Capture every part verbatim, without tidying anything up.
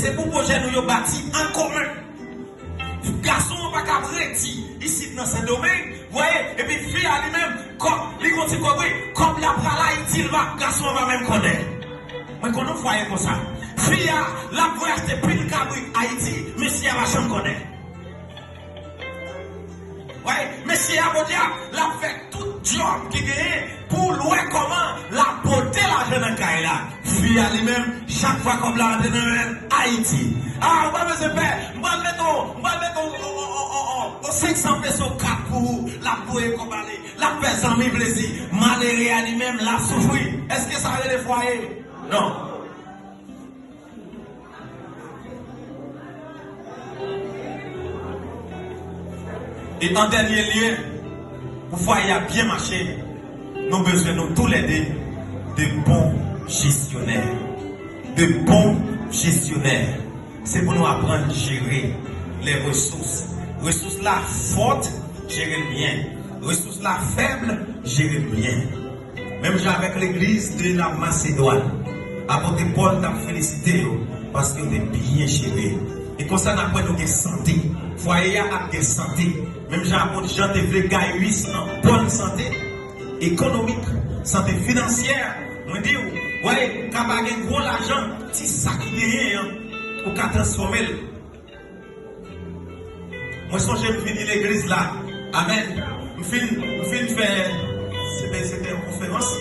Se pou pwojè nou yo bati an komen. Gason an pa ka redi isit nan Sendomeng, voye, epi fi a li menm, kòb, li gon ti kòb, wi, kòb la pral Ayiti, l pa, gason an pa menm konnen. Mwen konn yon fwaye konsa. Fi a, l ap voye achte pil kabrit Ayiti, mesye a pa janm konnen. Wi, mesye a podyab, l ap fè tout djòb ki genyen pou l wè kòman l ap pote lajan nan kay la. Fi a li menm, chak fwa kòb la rantre nan men l, Ayiti. A, ou pa bezwen pè, m pral mete w, m pral mete w, o, o, o, o, o, o, senk san peso kat pou ou, l ap voye kòb ale, l ap fè zanmi plezi. Malere a li menm, l ap soufri. Èske sa rele fwaye? Non. E an dènye lye, pou fwaye a byen mache, nou bezwen nou toulède de bon jesyonè. De bon jesyonè. Se pou nou aprann jere lè resous. Resous la fòt, jere l byen. Resous la fèb, jere l byen. Menm jan avèk legliz de la Masedwàn, apot Pòl t ap felisite yo paske yo te byen jere. E konsa n ap wè nou gen sante. Fwaye a ap gen sante. Menm jan apot Jan te vle Gayis an bòn sante ekonomik, sante finansyè, mwen di w, wè, ka pa gen gwo lajan, ti sa ki genyen an, ou ka transfòme l. Mwen sonje m vini legliz la. Amèn. M fin, m fin fè, se te, se te yon konferans.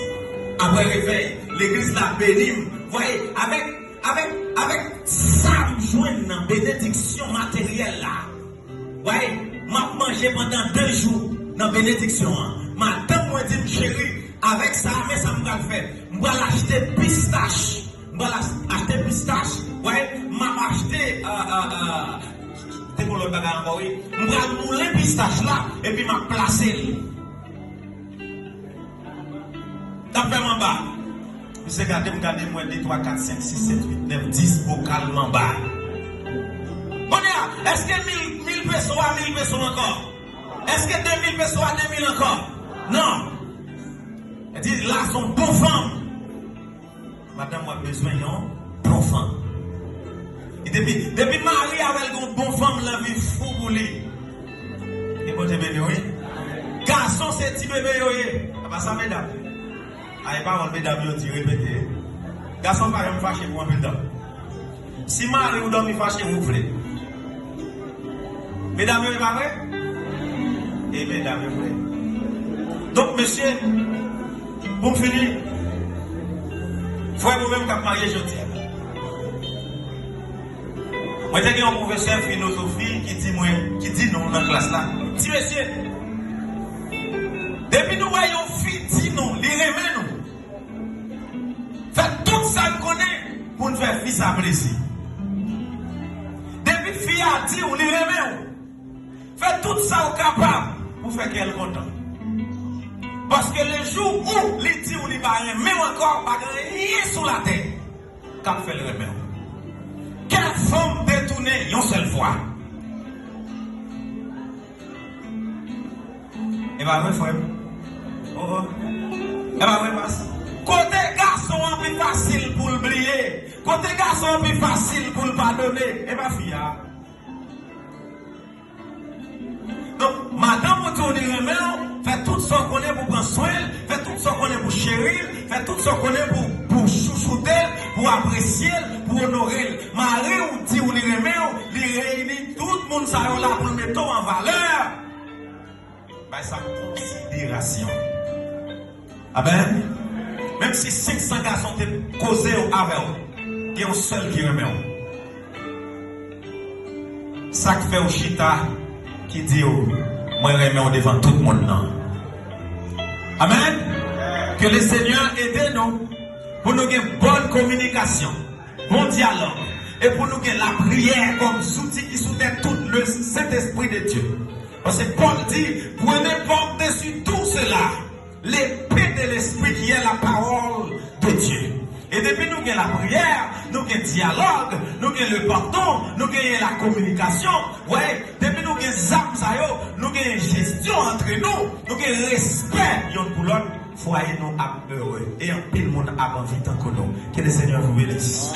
Apre revèy, legliz la beni m. Voye, avèk, avèk, avèk sa m jwenn nan benediksyon materyèl la. Voye, m ap manje pandan de jou nan benediksyon an. Madanm mwen di m, cheri, avèk sa, men sa m pral fè. M pral achte pistach. M pral ach-, achte pistach. Wè, m ap achte, euh, euh, euh, te gon lòt bagay ankò, wi. M pral moulen pistach la, epi m ap plase l. T ap fè m anba. Misye gade m, gade m, wè de, twa, kat, senk, sis, sèt, uit, nèf, dis bokal m anba. Kounye a, èske mil, mil peso a, mil peso ankò? Èske de mil peso a, de mil ankò? Non. Li di, la se yon bon fanm. Madanm mwen bezwen yon bon fanm. E depi, depi mari a wè l gen yon bon fanm, l anvi fou pou li. Ke Bondye beni w, wi. Gason se ti bebe yo ye. A pa sa, medam. A, e pawòl medam yo di, repete. Gason pa janm fache pou anpil tan. Si mari w dòmi fache, ou vle. Medam yo, e pa vre? E medam yo vre. Donk, mesye, pou m fini, frè m ou menm k ap marye jodi a. Mwen te gen yon pwofesè filozofi ki di mwen, ki di nou nan klas la, ti mesye, depi nou wè yon fi di nou li renmen nou, fè tout sa n konnen pou n fè fi sa plezi. Depi fi a di w li renmen w, fè tout sa w kapab pou fè kè l kontan. Paske le jou ou li di w li pa renmen w ankò, pa gen anyen sou latè k ap fè l renmen w. Kè fanm detounen yon sèl fwa. E pa vre, frè m? Oh, oh. E pa vre, pas? Kote gason an pi fasil pou l bliye, kote gason an pi fasil pou l padone, e pa fi a. Donk, madanm ou di w li renmen w, fè tout sa w konnen pou pran swen l, fè tout sa w konnen pou cheri l, fè tout sa w konnen pou, pou chouchoute l, pou apresye l, pou onore l. Mari w di w li renmen w, li reyini tout moun sa yo la pou l mete w an valè. Bay sa konsiderasyon. Amèn. Menm si senk san gason te koze yo avè w, gen yon sèl ki renmen w. Sa k fè w chita, ki di w, mwen renmen w devan tout moun nan. Amèn. Ke le Senyè ede nou pou nou gen bòn kominikasyon, bon dyalòg, e pou nou gen lapriyè kòm zouti ki sou tèt tout, le Saint-Esprit de Dieu. Paske Pòl di, prenez par-dessus tout cela, l'épée de l'esprit qui est la parole de Dieu. E depi nou gen lapriyè, nou gen dyalòg, nou gen le pardon, nou gen la kominikasyon, wè, depi nou gen zam sa yo, nou gen jesyon antre nou, nou gen respè yonn pou lòt, fwaye nou ap ere. E anpil moun ap anvi tankou nou. Que le Seigneur vous bénisse.